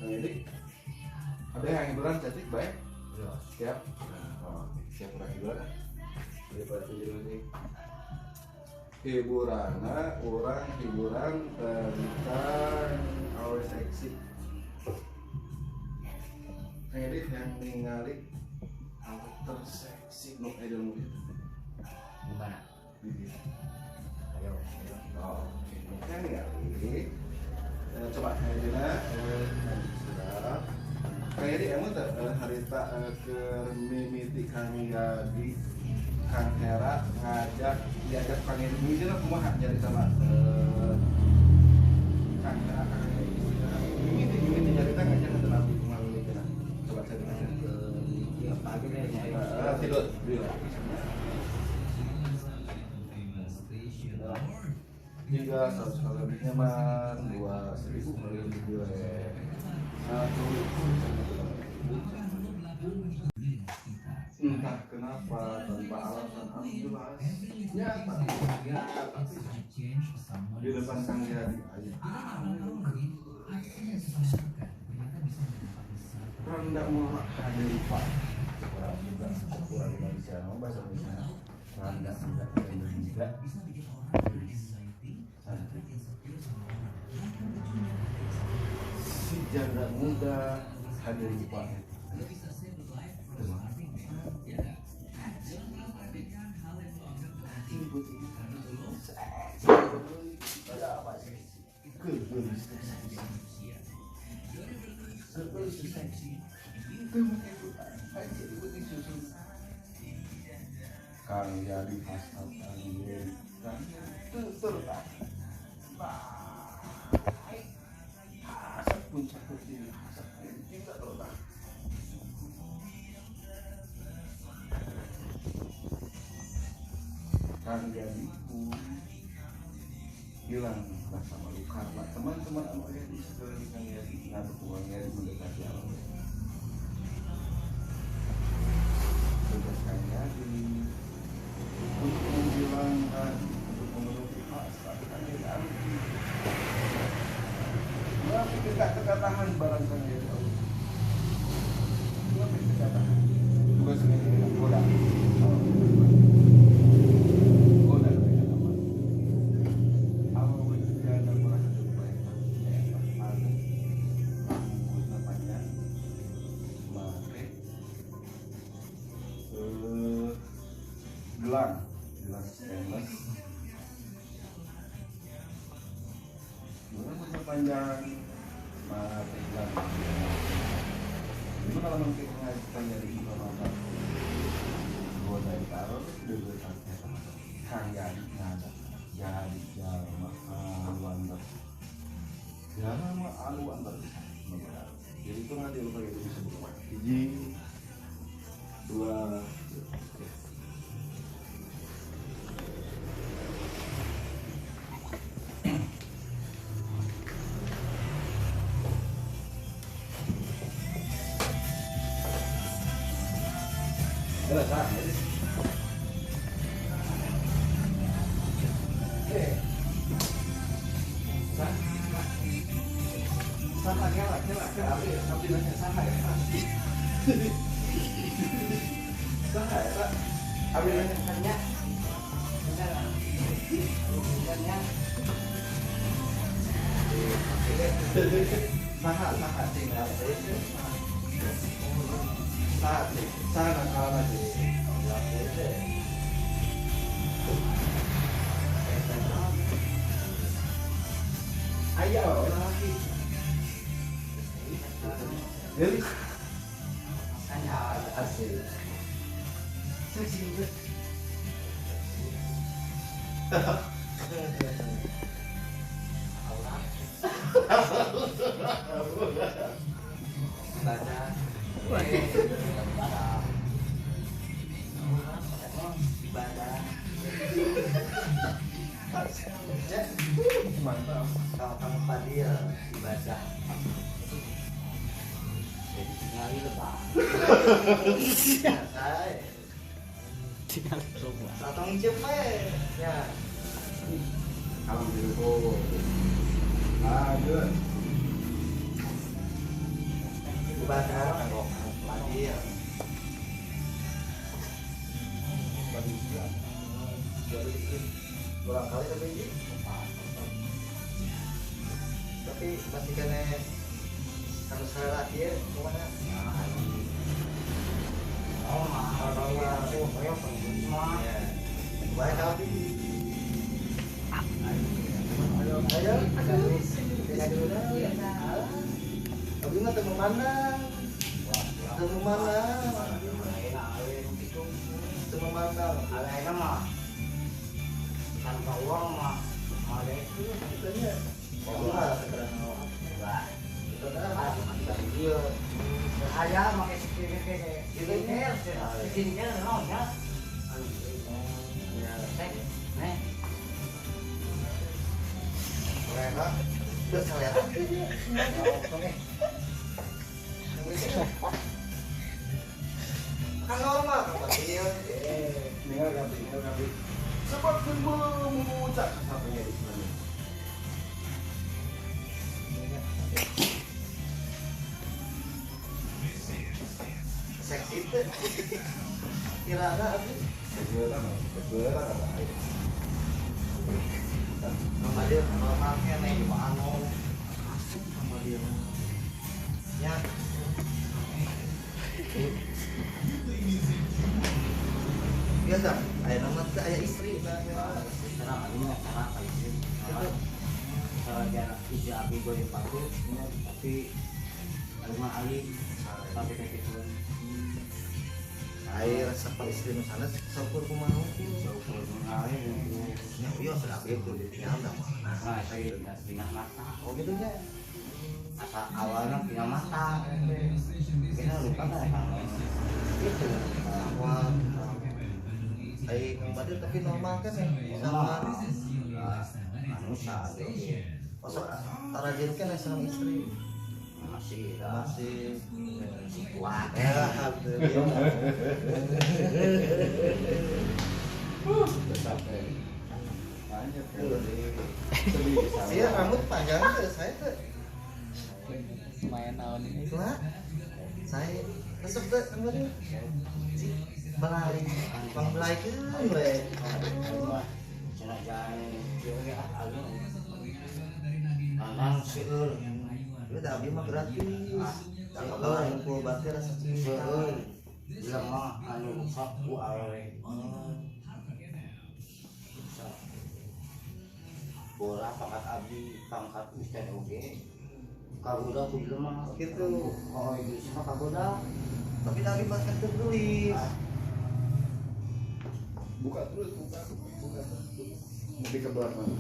Kang Edi, ada yang hiburan cantik baik? Ya. Siap. Oh, siap orang hiburan. Daripada tujuh ini. Hiburanna orang hiburan tentang awe seksi. Kang Edi yang ningali awe terseksi nu aya di dieu. Gimana? Di dieu. Ayo. Oh, oke. Kang ningali. Coba Kang Edi na sudah. Kang Edi emang teh harita keur mimiti Kang Yadi Kang Hera ngajak diajak Kang Edi mimitina kumaha nyarita mah Kang Hera Kang Edi mimiti mimiti nyarita ngajak ka abdi kumaha mimitina. Coba cerita. Iya, pagi deh nya. Tidur. Tiga 100 kali lebih nyaman, 2 1000 kali lebih goreng, 1 entah kenapa tanpa alasan anu jelas nyata di depan Kang Yadi aja rendah murah ada lupa kurang juga kurang Indonesia bahasa Indonesia rendah juga juga si janda muda hadir di Pak. Kang Yadi pasal baik hasad puncak tertinggi hasad tidak terletak. Kang Yadi pun hilang rasa malu karena teman-teman anu aya di sekeliling Kang Yadi ngaduk Kang Yadi mendekati alam. Tugas Kang Yadi untuk menghilangkan, untuk memenuhi hasrat Kang Yadi. Tapi tidak ketahan barang Kang Yadi Allah. Tapi tidak tahan. Tugas ini goda. Goda mereka teman. Awal janda merasa cukup baik. Anu, rambutnya panjang, make gelang, gelang stainless. Rambutnya panjang, mate gelang. Gimana kalau mungkin ngajikan dari ibu mama? Goda ditaruh, dulu Kang Yadi nada, jadi jalma aluan ber, jalma aluan ber. Jadi itu nanti lupa itu bisa berubah. 1, 2, 3. Mantap. Kalau kamu Fadil ibadah. Jadi tinggal lebah. Tinggal lebah. Satong cepet. Ya. Alhamdulillah. Lanjut. Ibadah lagi ya. Kurang kali tapi ini tapi masih kena harus saya lagi ya kemana? Oh, baik tapi ayo tapi mah temu mana? Temu mana? Temu mana? Alainya mah tanpa uang mah ada itu katanya. Wah, sekarang saya pakai skincare, skincare, skincare, no ya. Nih, mereka udah selera. Kan normal kan dia. Dengar kami. Sebab semua mengucap sampai di sini. Seksi itu kirana abi sama dia normalnya nih di mana sama dia ya biasa ayah nama teh ayah istri nah cara abinya cara istri cara jarak istri abi gue dipakai tapi rumah Ali sampai kayak gitu air resep istri nu sanes saukur kumaha saukur kumaha nya ieu sudah abi kudu ditinggal da mah nah saya tinggal mata oh gitu nya asa awalnya tinggal mata kita lupa kan itu awal ai Kang Badir tapi normal kan ya sama manusia masuk tarajin kan sama istri masih kuat ya alhamdulillah banyak iya rambut panjang tuh saya tuh lumayan tahun ini lah saya resep tuh kemarin belai bang belai ke we cina jalan ya alun seueur itu abi mah gratis. Kalau ngumpul batir rasa cinta. Bilang mah anu rusak ku awewe. Bola pangkat abdi, pangkat ustad oge. Kagoda ku jelema gitu. Oh, ieu mah kagoda. Tapi abi mah kan teu geulis. Buka terus, buka. Lebih ke belah mana?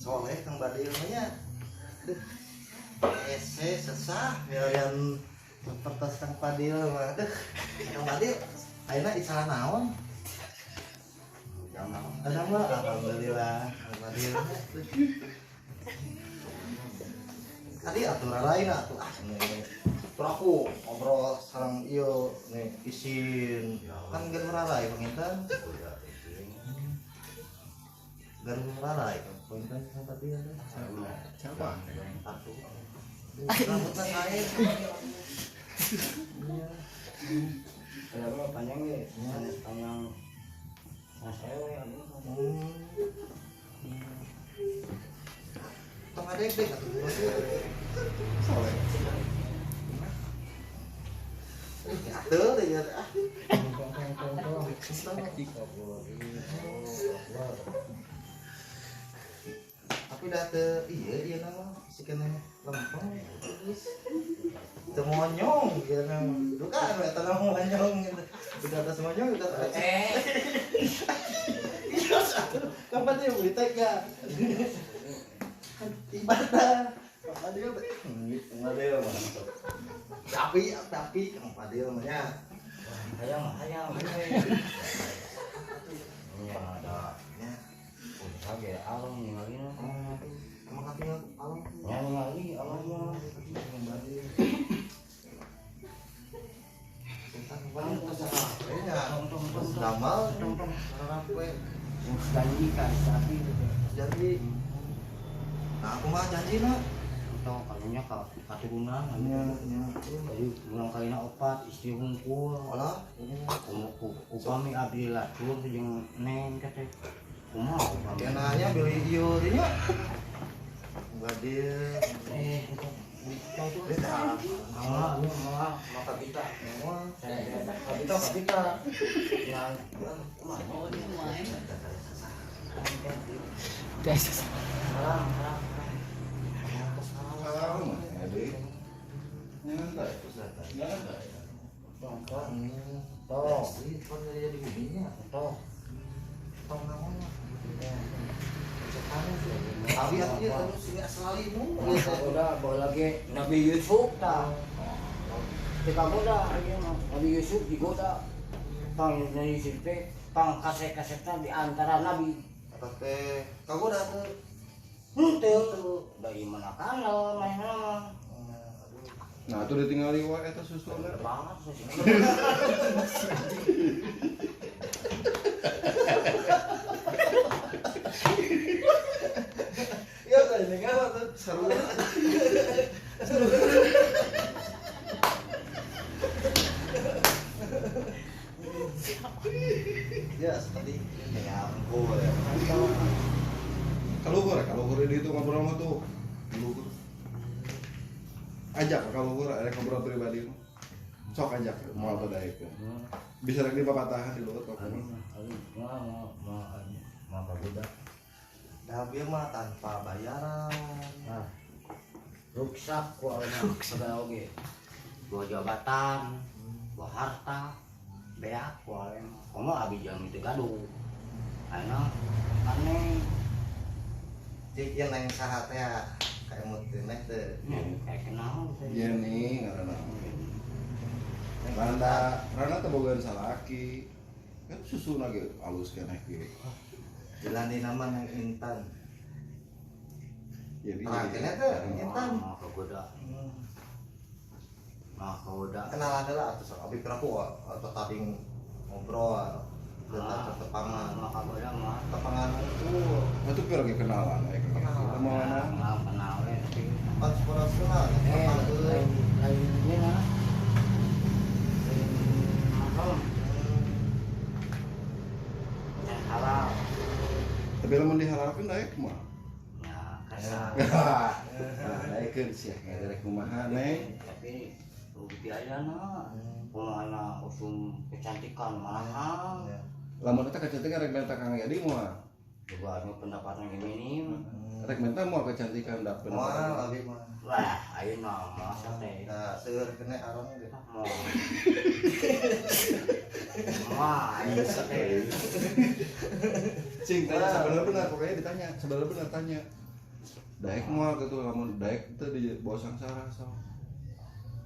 Soleh Kang Badil nya ese sesah yang seperti Kang Padil mah deh Kang Badil ayeuna isalah naon ada mah alhamdulillah Kang Badil tadi aturan lain atuh ah terus aku ngobrol sareng ieu nih isin kan geus rai panginten garuh rai panginten Kang Badil siapa atuh rambutnya saya iya mah panjang ge panjang saya we tong adek-dek atuh soleh atuh teh ya ah tapi dah teu ieu ieu nama si kena lempeng teu monyong ieu nama duka anu eta nama monyong gitu udah atas monyong udah iya kapan dia beli teh ya ibadah Kang Fadil Kang Fadil tapi Kang Fadil mah nya hayang ya ada nya usaha ge along ningalina emang katinggal along nya ningali along mah Kang Fadil tentang banget nya damal rampe janji ka sapi gitu. Janji. Nah, aku mah janji na. Tong kalunya ka katurunan. Nya nya. Jadi urang kalina opat istri hungkul. Alah, upami abdi lacur jeung neng teh. Kumaha upami? Kenanya beli ieu nya. Badil. Moal moal maka kita. Moal. Kabita kabita. Ya, kumaha main. Guys. Salam, adik. Nyantai, nyantai. Tong, tong. Sih, kan jadi buminya. Tong. Tong namanya. Abi atuh anu sing asalimu. Udah, bawa lagi Nabi Yusuf tah. Teka goda ieu mah. Nabi Yusuf digoda. Pang Nabi Yusuf teh pang kasep-kasepna di antara nabi. Eta teh kagoda teh. Henteu, da ieu mana kanal manehna mah. Nah, itu ditinggali wae eta susuna. Banget sih. Ya tadi dengar tuh seru. Seru. Ya seperti ya ampun ya. Kaluhur di itu ngobrol mah tuh. Kaluhur. Ajak kaluhur ada ngobrol pribadi mah. Sok ajak moal teu daekeun. Bisa lagi papatahan di luhur pokoknya. Mau kagoda. Dah bieu mah tanpa bayaran. Nah. Ruksak ku aweuna sagala oge. Bawa jabatan, bawa harta, beak ku aweuna. Komo abi jalmi teu gaduh. Ayeuna aneh. Cik ieu neng saha teh kaemut teh neh teh. Kayak kenal teh. Ieu nih ngaranna. Randa, Randa teh bogaan salaki. Kan susuna ge alus keneh ge. Jelani nama neng Intan. Jadi terakhirnya tuh Intan. Mau kagoda. Mau kagoda. Kenalan lah atau sok abi peraku atau tadi ngobrol tentang tepangan. Mau kagoda mah. Tepangan unggul. Itu pira ge kenalan aya kenalan. Mau kenal kenal we tapi pan sekolah sekolah tepangan lain lah. Mahal. Dan halal. Tapi lamun dihalalkeun daek mah. Ya, kasar. Nah, daekeun sia rek kumaha neng. Tapi rugi biayana. Kumaha usum kecantikan mahal. Lamun eta kecantikan rek minta Kang Yadi moal. Juga anu pendapatan ge minim. Rek minta moal kecantikan da pendapatan. Moal abi mah. Wah, ayeuna mah teh. Nah, seueur kene arang ge. Wah, ayeuna teh. Cing tanya sebenar-benar pokoknya ditanya, sebenar-benar tanya. Daek moal kitu lamun daek teh di bawah sangsara sok.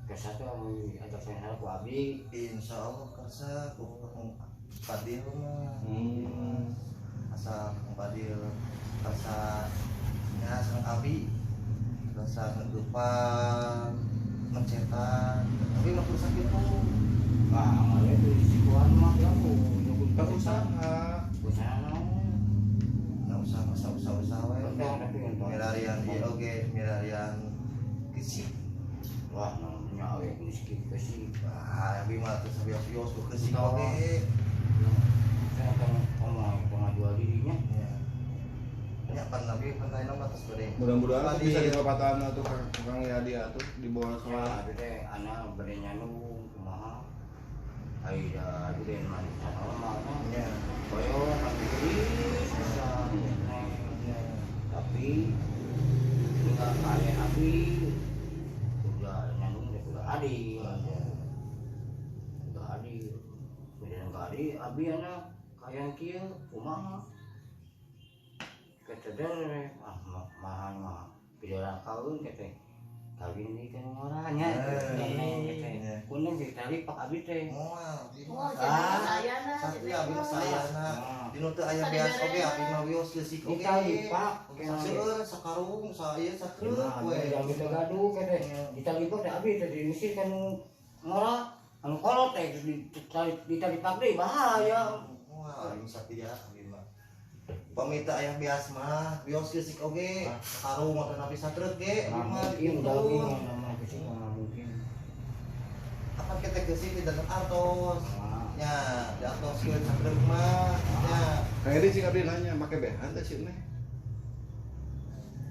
Kersa teh lamun ajak sangsara ku abi. Insyaallah kersa ku Kang Fadil mah. Asa Kang Fadil kersa nya sareng abi. Kersa ngedupan, mencetak, tapi mah kersa kitu. Wah, mah itu sikuan mah aku. Kan usaha. Usaha naon? Nah, usaha usaha we. Milarian ieu oge, milarian kecil. Wah, namanya awe miskin kecil. Wah, abi mah teu sabios-bios ku kecil oge. Saya kan pengajual dirinya. Ya. Ya pan abi pan ayeuna mah tos bade. Mudah-mudahan bisa dipapatahan atuh Kang Yadi atuh di bawah soal. Abi teh anak bade nyanu kumaha. Ai da abi teh manis normal nya. Koyo bisa tapi enggak kayak abi udah nyandung deh udah adil udah adil udah enggak adil abi anak kayak kieu kumaha keteder ah mahal mah pidana kaun kete kawin deui kan ngoranya kete kuning ditali pak abi teh moal moal sayana satu abi sayana dinu teu aya beas oge abi mah wios geusik oge ditali pak seueur sakarung sa ieu satruk we yang teu gaduh kete ditali pak teh abi teh diusir kan ngora anu kolot teh ditali pak deui bahaya moal abi satia abi mah Pamita aya bias mah, bios geusik oge, karung atau napi satrek ge, Nah, abi mah mungkin dipintun. daging mah geusik mah mungkin. Apa kita geusik di dalam artos. Ah. Nya, diartoskeun satrek mah, nya. Kang Edi sih abdi nanya make behan teh sih neh.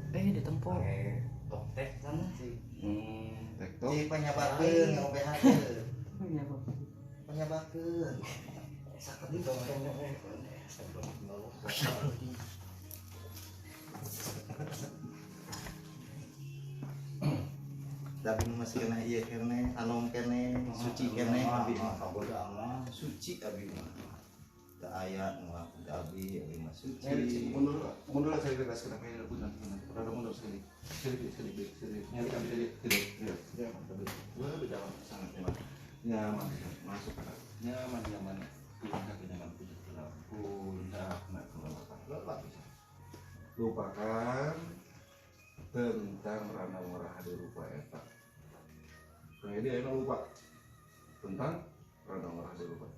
Ditempo. Pakai toktek kan Cik, Tektok. cik panyabarkeun ngomong BH teh. Panyabarkeun. Sakedik dong. Tapi masih kena iya kene, anom kene, suci kene, abi mah. Kaboda mah. Suci abi mah. Teu aya nu ngaku abi, abi mah suci. Nyari sih, mundur mundur lah saya bebas kenapa ya punten punten. Rada mundur sekali. Sedikit sedikit sedikit. Nyari kami tidak tidak tidak. Nyaman tapi gua berjalan sangat nyaman. Nyaman masuk ke nyaman nyaman. Puncak nyaman puncak ke puncak nak kelelapan lelah bisa. Lupakan tentang rana murah di rupa eta. Nah ini ayo lupa tentang rana murah di rupa.